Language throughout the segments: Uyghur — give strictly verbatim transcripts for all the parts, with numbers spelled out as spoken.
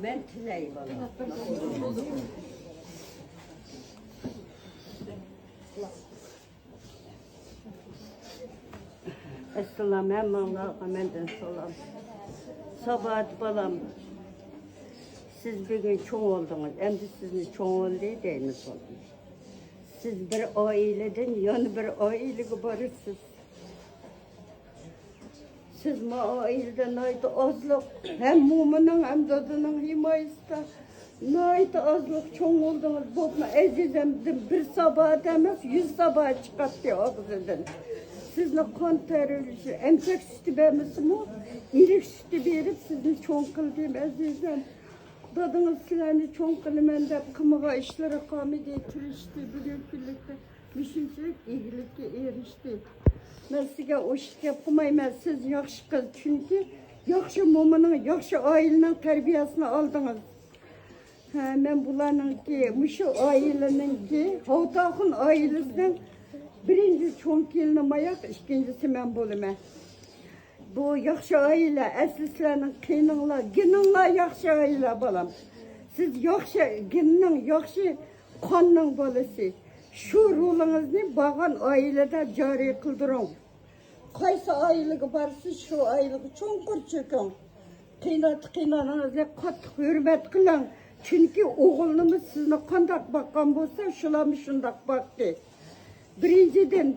مەن تىلەي بالام. ئەسسالام، ھەممىڭلارغا مەندىن سالام. سابات بالام، سىز بۈگۈن چوڭ بولدىڭىز، ئەمدى سىزنى چوڭ بولدى دەيمىز بالام. سىز بىر ئائىلىدىن يەنە بىر ئائىلىگە بارىسىز. سىز ما ئائىلىدە ناھايىتى ئازلىق، ھەم مومىنىڭ، ھەم دادىنىڭ ھىمايىسىدە ناھايىتى ئازلىق چوڭ بولدىڭىز. بولۇپمۇ ئەزىزەمدىن بىر سابات ئەمەس، يۈز سابات چىقاتتى ئاغزىدىن. سىزنى قان تەر ئۈرۈشى، ئەمچەك سۈتى بەرمىسىمۇ، ئىرىك سۈتى بېرىپ سىزنى چوڭ قىلدىم ئەزىزەم. دادىڭىز سىلەرنى چوڭ قىلىمەن دەپ قىلمىغان ئىشلىرى قالمىدى، تىرىشتى، بۈگۈنكى كۈنلۈكتە مۇشۇنچىلىك ئىگىلىككە ئېرىشتى. مەن سىزگە ئوشۇق گەپ قىلمايمەن، سىز ياخشى قىز، چۈنكى ياخشى مومىنىڭ، ياخشى ئائىلىنىڭ تەربىيەسىنى ئالدىڭىز. ھە، مەن بۇلارنىڭكى، مۇشۇ ئائىلىنىڭكى، ھاۋتاخۇن ئائىلىسىنىڭ بىرىنچى چوڭ كېلىنى ماياق، ئىككىنچىسى مەن بولىمەن. بۇ ياخشى ئائىلە، ئەسلى سىلەرنىڭ قېنىڭلار، گېنىڭلار ياخشى ئائىلە، بالام. سىز ياخشى گېننىڭ، ياخشى قاننىڭ بالىسى. شۇ رولىڭىزنى بارغان ئائىلىدە جارى قىلدۇرۇڭ. قايسى ئائىلىگە بارسىز، شۇ ئائىلىگە چوڭقۇر چۆكۈڭ. قېيناتا-قېينانىڭىزنى قاتتىق ھۆرمەت قىلىڭ. چۈنكى ئوغۇلنىمۇ سىزنى قانداق باققان بولسا، شۇلارمۇ شۇنداق باقتى. بىرىنچىدىن،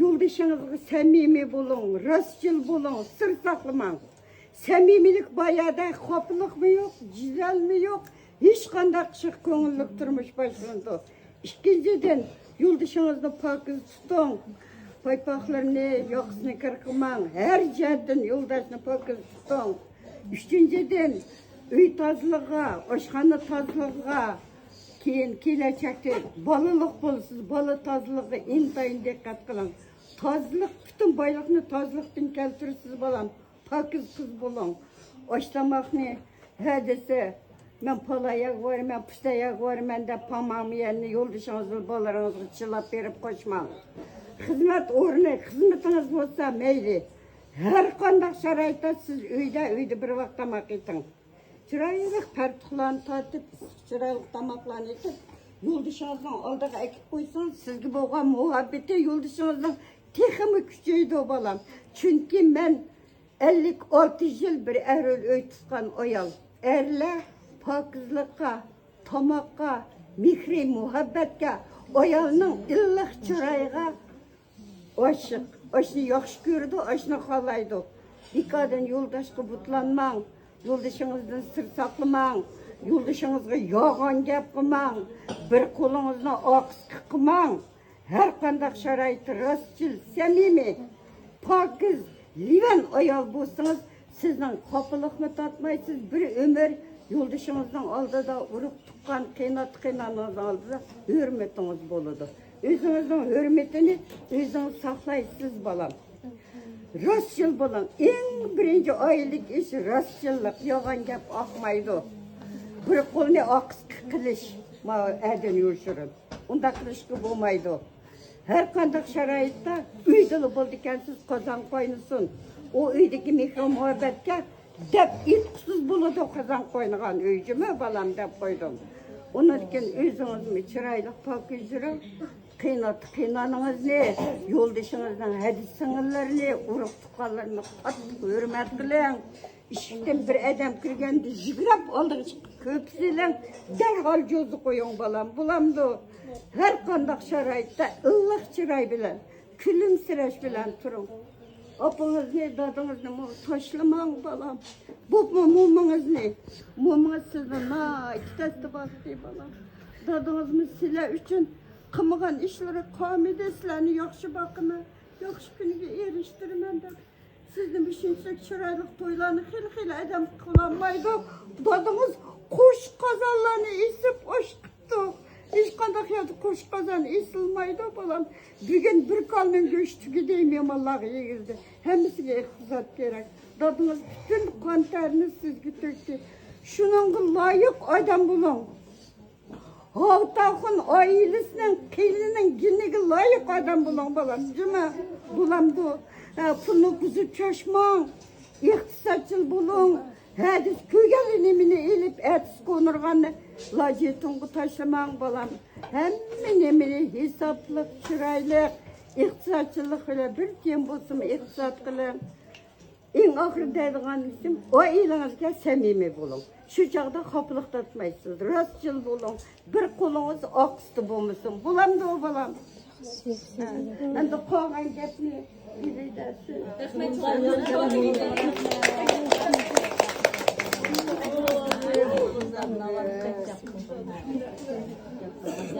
يولدىشىڭىزغا سەمىمىي بولۇڭ، راستچىل بولۇڭ، سىر ساقلىماڭ. سەمىمىيلىك بار يەردە خاپىلىقمۇ يوق، جېدەلمۇ يوق، ھېچقانداق ئىشقا كۆڭۈللۈك تۇرمۇش باشلىنىدۇ. ئىككىنچىدىن، يولدىشىڭىزنى پاكىز تۇتۇڭ. پايپاقلىرىنى، ياقىسىنى كىر قىلماڭ. ھەر جەھەتتىن يولداشنى پاكىز تۇتۇڭ. ئۈچىنچىدىن، ئۆي تازىلىقىغا، ئاشخانا تازىلىقىغا، كېيىن كېلەچەكتە بالىلىق بولسىز، بالا تازىلىقىغا ئىنتايىن دىققەت قىلىڭ. تازىلىق، پۈتۈن بايلىقنى تازىلىقتىن كەلتۈرىسىز، بالام. پاكىز قىز بولۇڭ. ئاش تاماقنى ھە دېسە، مەن پالا يەرگە بارىمەن، پۇستا يەرگە بارىمەن دەپ، پاماڭ يەرنى يولدىشىڭىز بىلەن بالىلىرىڭىزغا چىلاپ بېرىپ قوشماڭ. خىزمەت ئورنى، خىزمىتىڭىز بولسا مەيلى. ھەر قانداق شارائىتتا سىز ئۆيدە، ئۆيدە بىر ۋاق تاماق ئېتىڭ. چىرايلىق پەرتۇقلارنى تارتىپ، ئىسسىق چىرايلىق تاماقلارنى ئېتىپ، يولدىشىڭىزنىڭ ئالدىغا ئەكىپ قويسىڭىز، سىزگە بولغان مۇھەببىتى يولدىشىڭىزنىڭ تېخىمۇ كۈچىيىدۇ، بالام. چۈنكى مەن ئەللىك ئالتە يىل بىر ئەر-ئۆي تۇتقان ئايال. ئەرلەر پاكىزلىققا، تاماققا، مېھرى-مۇھەببەتكە، ئايالنىڭ ئىللىق چىرايىغا ئاشىق. ئاشنى ياخشى كۆرىدۇ، ئاشنى خالايدۇ. بىكاردىن يولداشقا بۇتلانماڭ. يولدىشىڭىزدىن سىر ساقلىماڭ. يولدىشىڭىزغا يالغان گەپ قىلماڭ. بىر قولىڭىزنى ئاقىسقا قىلماڭ. ھەر قانداق شارائىتتا راستچىل، سەمىمىي، پاكىز، لىۋەن ئايال بولسىڭىز، سىزنىڭ خاپىلىقمۇ تارتمايسىز، بىر ئۆمۈر يولدىشىڭىزنىڭ ئالدىدا، ئۇرۇق تۇغقان، قېيناتا-قېينانىڭىزنىڭ ئالدىدا ھۆرمىتىڭىز بولىدۇ. ئۆزىڭىزنىڭ ھۆرمىتىنى ئۆزىڭىز ساقلايسىز، بالام. راستچىل بولۇڭ. ئەڭ بىرىنچى ئائىلىدىكى ئىش راستچىللىق، يالغان گەپ ئاقمايدۇ. بىر قولنى ئاقىسقا قىلىش، ماۋۇ ئەردىن يوشۇرۇن. ئۇنداق قىلىشقا بولمايدۇ. ھەر قانداق شارائىتتا ئۆيدىلا بولىدىكەنسىز، قازان قاينىسۇن. ئۇ ئۆيدىكى مېھرى-مۇھەببەتكە دەپ ئېيتقۇسىز بولىدۇ، قازان قاينىغان ئۆي جىمى، بالام، دەپ قويدۇم. ئۇنىڭدىن كېيىن ئۆزىڭىزمۇ چىرايلىق، پاكىز يۈرۈڭ. قېيناتا-قېينانىڭىزنى، يولدىشىڭىزنىڭ ھەدىسى-سىڭىللىرىنى، ئۇرۇق-تۇغقانلىرىنى قاتتىق ھۆرمەت قىلىڭ. ئىشىكتىن بىر ئادەم كىرگەندە يۈگرەپ ئالدىغا چىقىپ كۆرپە سېلىڭ، دەرھال جوزا قويۇڭ، بالام، بولامدۇ؟ ھەر قانداق شارائىتتا ئىللىق چىراي بىلەن، كۈلۈمسىرەش بىلەن تۇرۇڭ. ئاپىڭىزنى، دادىڭىزنىمۇ تاشلىماڭ، بالام. بولۇپمۇ مومىڭىزنى. مومىڭىز سىزنى ناھايىتى تەستە باقتى، بالام. دادىڭىزمۇ سىلەر ئۈچۈن قىلمىغان ئىشلىرى قالمىدى، سىلەرنى ياخشى باقىمەن، ياخشى كۈنگە ئېرىشتۈرىمەن دەپ. سىزنى مۇشۇنچىلىك چىرايلىق تويلارنى خېلى-خېلى ئادەم قىلالمايدۇ. دادىڭىز قوش قازانلارنى ئېسىپ ئاش قىپتۇ. ھېچقانداق يەردە قوش قازان ئېسىلمايدۇ، بالام. بۈگۈن بىر كالىنىڭ گۆشى تۈگىدى، مېھمانلارغا يېگۈزدى. ھەممىسىگە ئىقتىساد كېرەك. دادىڭىز پۈتۈن قان تەرىنى سىزگە تۆكتى. شۇنىڭغا لايىق ئادەم بولۇڭ. ھاۋتاخۇن ئائىلىسىنىڭ قېينىنىڭ گېنىگە لايىق ئادەم بولۇڭ، بالام. جۇمۇ بولامدۇ؟ ھە، پۇلنى بۇزۇپ چاچماڭ. ئىقتىسادچىل بولۇڭ. ھە، بىز كۆرگەنلا نېمىنى ئېلىپ، تونۇرغاننى لاژېتونغا تاشلىماڭ، بالام. ھەممە نېمىنى ھېسابلىق، چىرايلىق، ئىقتىسادچىللىق بىلەن بىر تىيىن بولسىمۇ ئىقتىساد قىلىڭ. ئەڭ ئاخىرى دەيدىغان ئىشىم، ئائىلىڭىزگە سەمىمىي بولۇڭ. شۇ چاغدا خاپىلىق تارتمايسىز. راستچىل بولۇڭ. بىر قولىڭىز ئاق ئۈستى بولمىسۇن. بولامدۇ، بالام؟ ئەمدى قالغان گەپنى بىرى دەسۇن. رەھمەت.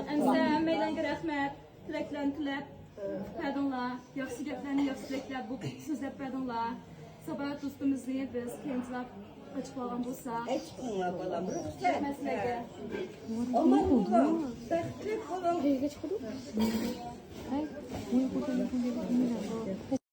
ئەمسە ھەممەيلەنگە رەھمەت. تىلەكلەرنى تىلەپ بەردىڭلار. ياخشى گەپلەرنى، ياخشى تىلەكلەر بۇ سۆزلەپ بەردىڭلار. سابايات دوستىمىزنى بىز كەينىدىلا ئاچىقلىغان بولساق. ئاچىقىڭلار، بالام، رۇخسەت. رەھمەت سىلەرگە. ئامان بولۇڭ، بەختلىك بولۇڭ.